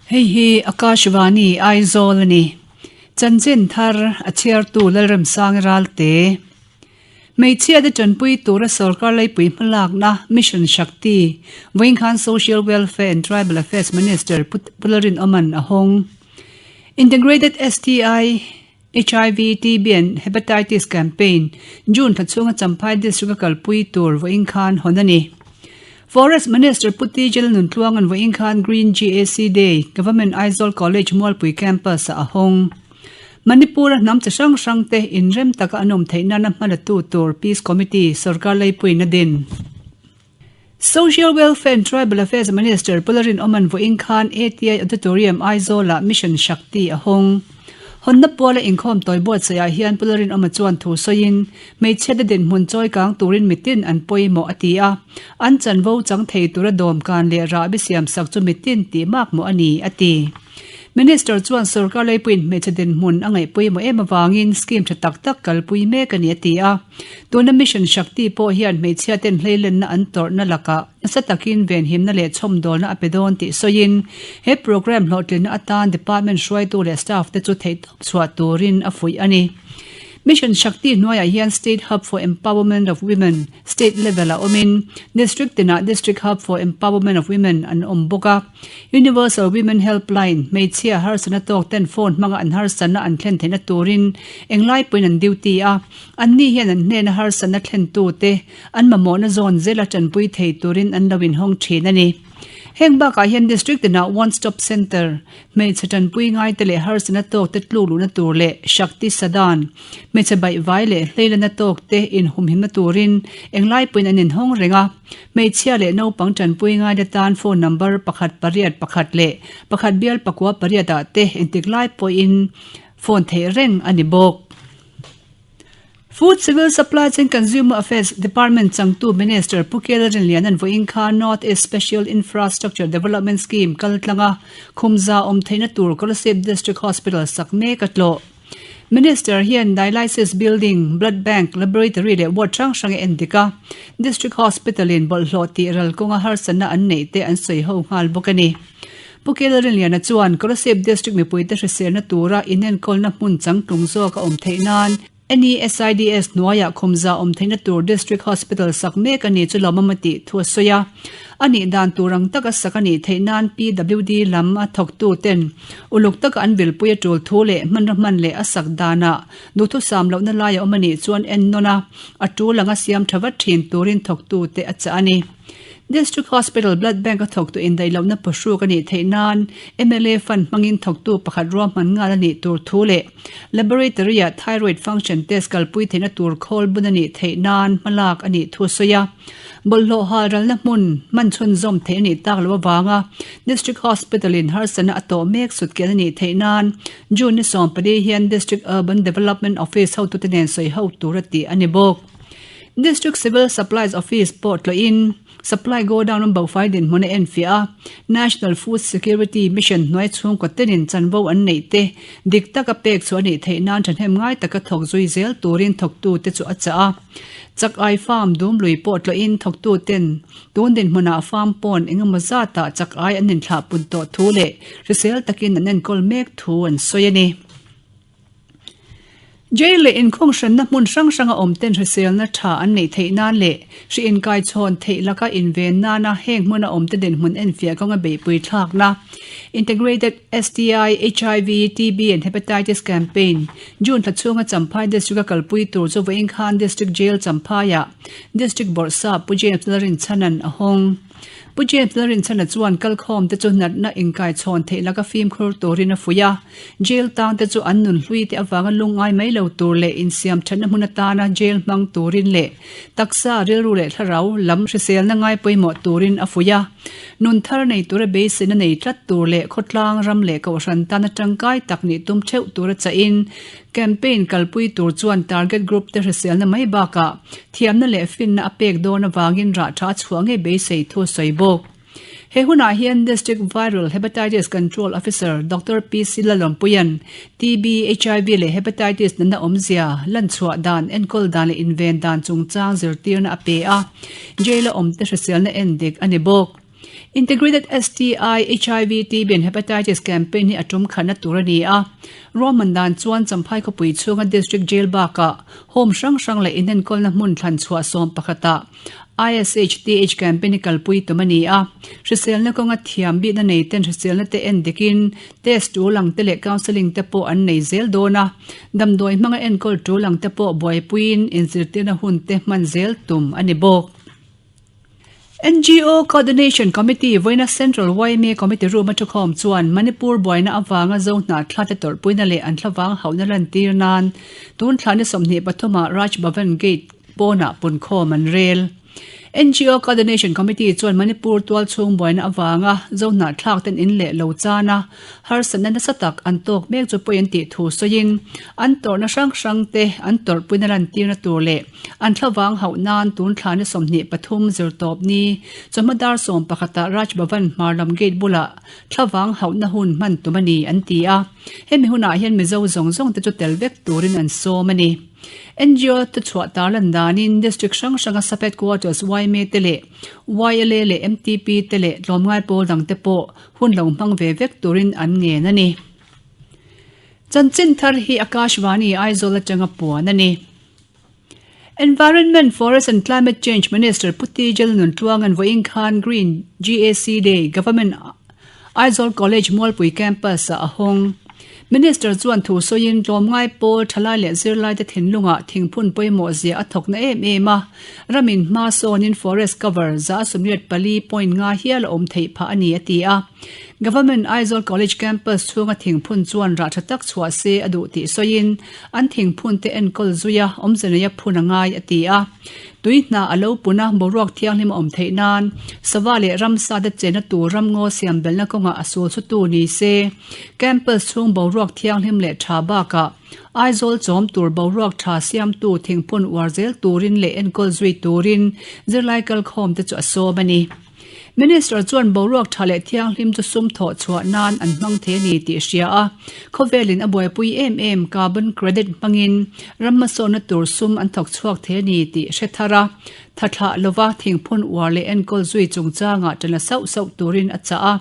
Hei hi Akashvani Aizawl a ni. Chanchin thar a chhiartu Lalremsangi Ralte. Hmeichhia te tanpui tura sorkar leipui hmalakna Mission Shakti vawiin khan Social Welfare and Tribal Affairs Minister Pu Lalrinawman a hawng. Integrated STI, HIV, TB and Hepatitis Campaign June thla chhunga Champhai District a kalpui tur vawiin khan hawn a ni. Forest Minister Pu TJ Lalnuntluanga'n vawiin khan Green GAC Day Government Aizawl College Mualpui Campus ah a hawng. Manipur-a hnam chi hrang hrangte inrem taka an awm theih nana hmalatu tur Peace Committee sorkar leipuiin a din. Social Welfare and Tribal Affairs Minister Pu Lalrinawman vawiin khan ATI Auditorium Aizawl-ah Mission Shakti a hawng. Hawnna puala inkhawm tawi buatsaihah hian Pu Lalrinawma chuan thu sawiin, hmeichhiate dinhmun chawi kang turin mitin an pawimawh a ti a, an chanvo chang thei tura dawmkan leh rahbi siamsak chu mitin tih makmawh a ni, a ti. Minister chuan sorkar leipuiin hmeichhe dinhmun a ngaih pawimawh em avangin scheme tha tak tak kalpui mek a ni a ti a. Tuna Mission Shakti pawh hian hmeichhia ten hleilenna an tawrhna lakah nasa takin venhimna leh chhawmdawlna a pe dawn tih sawiin he programme hlawhtlinna atan department hruaitu leh staff te chu theihtawp chhuah turin a fuih a ni. Mission Shakti hnuaiah hian State Hub for Empowerment of Women, State level a awmin District tinah District Hub for Empowerment of Women an awm bawk a. Universal Women Helpline, hmeichhia harsatna tawk ten phone hmanga an harsatna an thlen theihna turin englai pawhin an duty a, anni hian an hnena harsatna thlentute an mamawhna zawn zela tanpui thei turin an lo inhawng thin a ni. Heng bakah hian District tinah One Stop Centre, hmeichhe tanpui ngaite leh harsatna tawkte tluk luhna tur leh Shakti Sadan, hmeichhe baihvai leh hleilana tawkte inhumhimna turin englai pawhin an inhawng reng a. Hmeichhia leh naupang tanpui ngaina tan phone number pakhat pariat pakhat leh pakhat bial pakua pariat ah te engtik lai pawhin phone theih reng a ni bawk. Food, Civil Supplies and Consumer Affairs Department changtu Minister Pu Kela Rinliana'n vawiin kha North East Special Infrastructure Development Scheme kal tlanga khumza awm theihna tur Kolasib District Hospital sak mek a tlawh. Minister hian Dialysis Building, Blood Bank, Laboratory leh Ward hrang hrang a endik a, District Hospital in bawlhhlawh tih ral kawnga harsatna an neih te an sawi ho nghal bawk a ni. Pu Kelrinliana chuan Kolasib District mipuite hriselna tura inenkawlna hmun changtlung zawk a awm theih nan NESIDS hnuaiah khumza awm theihna tur District Hospital sak mek a ni chu lawmawm a tih thu a sawi a. A nih dan tur ang taka sak a nih theih nan PWD lam a thawktu ten uluk taka an vilpui a tul thu leh hmanraw hman leh a sak danah duhthusam lohna lai a awm a nih chuan en nawn a, a tul anga siam tha vat thin turin thawktu te a chah a ni. District Hospital Blood Bank a thawktu indaih lohna pawhruk a nih theih nan mla fund hmangin thawktu pakhat ruahman nghal a nih tur thu leh Laboratory-ah thyroid function test kalpui theihna tur khawl bun a nih theih nan hmalak a nih thu a sawi a. Bawlhhlawh hal ralna hmun hman chhunzawm theih a nih tak loh avanga District Hospital-in harsatna a tawh mek sutkian a nih theih nan June ni 14 hian District Urban Development Office hotute nen sawi ho tur a tih a ni bawk. District Civil Supplies Office pawh tlawhin Supply Godown an bofai dinhmun a enfiah a, National Food Security Mission hnuai chhungkaw tenin chanvo an neih te dik taka pek chu a nih theih nan thahnem ngai taka thawk zui zel turin thawktute chu a chah a. Chak ai farm dum lui pawh tlawhin thawktuten tun dinhmunah farm pawn engemaw zatah chak ai an inthlah pun tawh thu leh hrisel takin an enkawl mek thu an sawi a ni. Jail leh inkhawng hranna hmun hrang hranga awm ten hriselna tha an neih theih nan leh hri inkaichhawn theih laka inven nana heng hmuna awmte dinhmun enfiah kawnga beihpui thlakna Integrated STI, HIV, TB and Hepatitis Campaign June thla chhunga Champhai District a kalpui tur chu vawiin khan District Jail Champhaiah District Bawrhsap Pu James Lalrinchhanan a hawng. Pu James Lalrinchhana chuan kalkhawm te chu natna inkaichhawn theih laka fimkhur turin a fuih a. Jail tang te chu an nun hlui te avanga lungngai mai lo tur leh insiam thatna hmun atana jail hmang turin leh taksa, rilru leh thlarau lam hriselna ngai pawimawh turin a fuih a. Nun thar nei tura beiseina nei tlat tur leh khawtlang ram leh kohhran tana tangkai tak nih tum theuh tura chahin campaign kalpui tur chuan target group te hriselna mai bakah thiamna leh finna a pek dawn avangin rah tha a chhuah ngei beisei thu a sawi bawk. He hunah hian District Viral Hepatitis Control Officer Doctor PC Lalawmpuia'n TB, HIV leh Hepatitis natna awmzia, lanchhuah dan, enkawl dan leh inven dan chungchang zirtirna a pe a, jail-a awmte hriselna en dik a ni bawk. Integrated STI, HIV, TB and Hepatitis Campaign hi a tum khatna tur a ni a. Ruahman dan chuan Champhai khawpui chhunga District Jail bakah Home hrang hrang leh inenkawlna hmun thlan chhuah sawm pakhatah ISHTH campaign hi kalpui tum a ni a. Hriselna kawnga thiam bikna nei ten hriselna te en dikin test tul ang te leh counselling te pawh an nei zel dawn a. Damdawi hmanga enkawl tul ang te pawh buaipuiin inzirtirna hun te hman zel tum a ni bawk. NGO Coordination Committee vawiina Central yma Committee Room a thukhawm chuan Manipur buaina avanga Zo hnahthla te tawrhpuina leh an thlavang hauhna lantir nan tun thla ni 23 ah Raj Bhavan Gate pawnah punkhawm an rel. NGO Coordination Committee chuan Manipur tualchhung buaina avanga Zo hnahthlak ten in leh lo chana harsatna nasa tak an tawk mek chu pawi an tih thu sawiin an tawrhna hrang hrang te an tawrhpuina lantirna tur leh An thlavang hauh nan tun thla ni 23 zirtawp ni chawhma dar sawmpakhatah Raj Bhavan hmar lam gate bulah thlavang hauhna hun hman tum a ni an ti a. Hemi hunah hian Mizo zawng zawng te chu tel vek turin an sawm a ni. NGO te chhuah tarlan danin District hrang hranga Sub Headquarters yma te leh YLA leh MTP te leh tlawmngai pawl dang te pawh hun lo hmang ve vek turin an ngen a ni. Chanchin thar hi Akashvani Aizawl atanga puan a ni. Environment, Forest and Climate Change Minister Pu Tijal Nuntluanga'n vawiin khan Green GAC Day Government Aizawl College Mualpui Campus-ah a hawng. Minister chuan thu sawiin tlawmngai pawl thalai leh zirlaite thinlungah thingphun pawimawh zia a thawk na em em a, ramin hma sawnin forest cover 74.5 hial a awm theih phah a ni a ti a. Government Aizawl College Campus chhunga thingphun chuan rah tha tak chhuah se a duh tih sawiin An thingphun te enkawl zui a, awmze neia phun a ngai, a ti a. Tui hna a lo pun a, boruak thianghlim a awm theih nan sava leh ramsa te chenna tur ramngaw siam belhna kawngah a sul chhutu ni se. Campus chhung boruak thianghlim leh tha bakah Aizawl chawm tur boruak tha siamtu thingphun uar zel turin leh enkawl zui turin zirlai kalkhawm te chu a sawm a ni. Minister chuan boruak tha leh thianghlim chu sum thawh chhuah nan an hmang thei a ni tih hria a, khawvelin a buaipui em em carbon credit hmangin ram hmasawnna tur sum an thawk chhuak thei a ni tih hre thar a, tha thlah lova thingphun uar leh enkawl zui chungchangah ṭan la sauh sauh turin a chah a.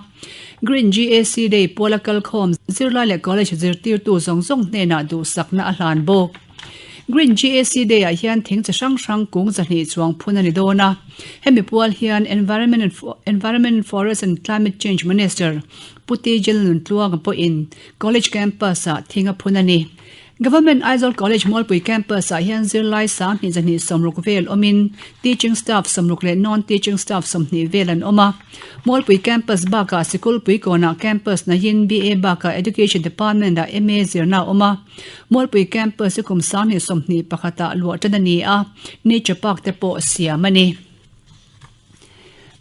Green GAC Day puala kalkhawm zirlai leh college zirtirtu zawng zawng hnenah duhsakna a hlan bawk. Green GAC Day ah hian thing chi hrang hrang kung 200 chuang phun a ni dawn a. Hemi pual hian Environment and Environment, Forest and Climate Change Minister Pu Tejal Nuntluanga pawhin College Campus ah thing a phun a ni. Government Aizawl College Mualpui Campus ah hian zirlai 2,260 60 vel awmin teaching staff 60 leh non-teaching staff 20 vel an awm a. Mualpui Campus bakah Sikulpui kawnah Campus nahin BA bakah Education Department ah MA zirna a awm a. Mualpui Campus hi kum 2021 ah luah tan a ni a, Nature Park te pawh siam a ni.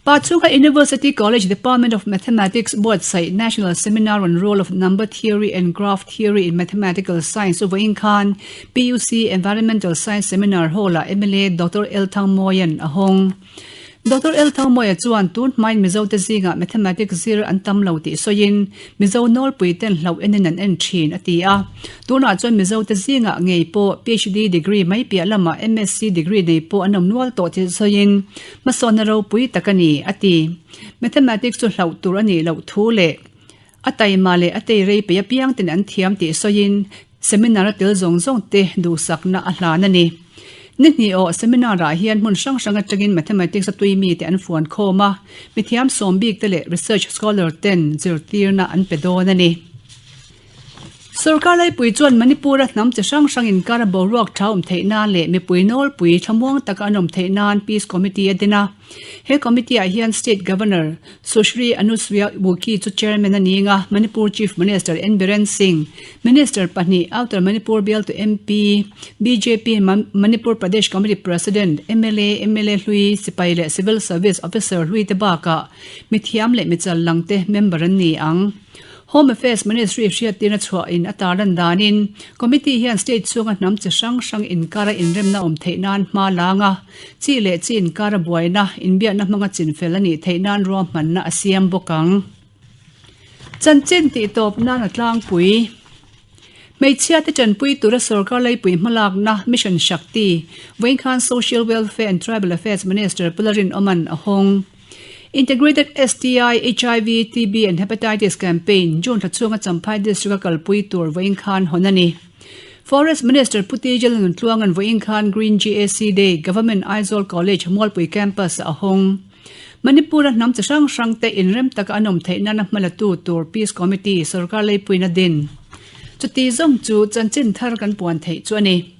Pachhunga University College Department of Mathematics buatsaih National Seminar on Role of Number Theory and Graph Theory in Mathematical Science chu vawiin khan PUC Environmental Science Seminar Hall-ah mla Doctor L Thangmawia'n a hawng. Doctor L Thangmawia chuan tun hmain Mizote zingah Mathematics zir an tam lo tih sawiin Mizo nawlpui ten hlauh enin an en thin a ti a. Tunah chuan Mizote zingah ngei pawh PhD degree mai piah lamah MSc degree nei pawh an awm nual tawh tih sawiin hmasawnna ropui tak a ni a ti. Mathematics chu hlauh tur a nih loh thu leh a taima leh a teirei peih apiang ten an thiam tih sawiin Seminar a tel zawng zawng te duhsakna a hlan a ni. Ni hnih awh seminar ah hian hmun hrang hrang atangin Mathematics a tui mite an fuan khawm a, mithiam sawm bik te leh research scholar ten zirtirna an pe dawn a ni. Sorkar laipui chuan Manipur a hnam chi hrang hrang inkar a boruak tha awm theih nan leh mipui nawlpui thlamuang taka an awm theih nan Peace Committee a din a. He committee ah hian State Governor Sushri Anusuiya Uikey chu Chairman a ning a, Manipur Chief Minister N Biren Singh, Minister pahnih, Outer Manipur bialtu MP, bjp Manipur Pradesh Committee President, mla, mla hlui, sipai leh Civil Service Officer hlui te bakah mithiam leh michal lang te member an ni ang. Home Affairs Ministry hriattirna chhuahin a tarlan danin Committee hian state chhunga hnam chi hrang hrang inkara inremna awm theih nan hma lang a, chi leh chi inkara buaina, inbiakna hmanga chinfel a nih theih nan ruahmanna a siam bawk ang. Chanchin tih tawp nan a tlangpui. Hmeichhia te tanpui tura sorkar laipui hmalakna Mission Shakti, vawiin khan Social Welfare and Tribal Affairs Minister Pu Larinawma'n a hawng. Integrated STI, HIV, TB and Hepatitis Campaign June thla chhunga Champhai District-a kalpui tur vawiin khan hawn a ni. Forest Minister Pu Tejal Nuntluanga'n vawiin khan Green GAC Day Government Aizawl College Mualpui Campus-ah a hawng. Manipur-a hnam chi hrang hrangte inrem taka an awm theih nana hmalatu tur Peace Committee sorkar leipuiin a din. Chuti zawng chu chanchin thar kan puan theih chu a ni.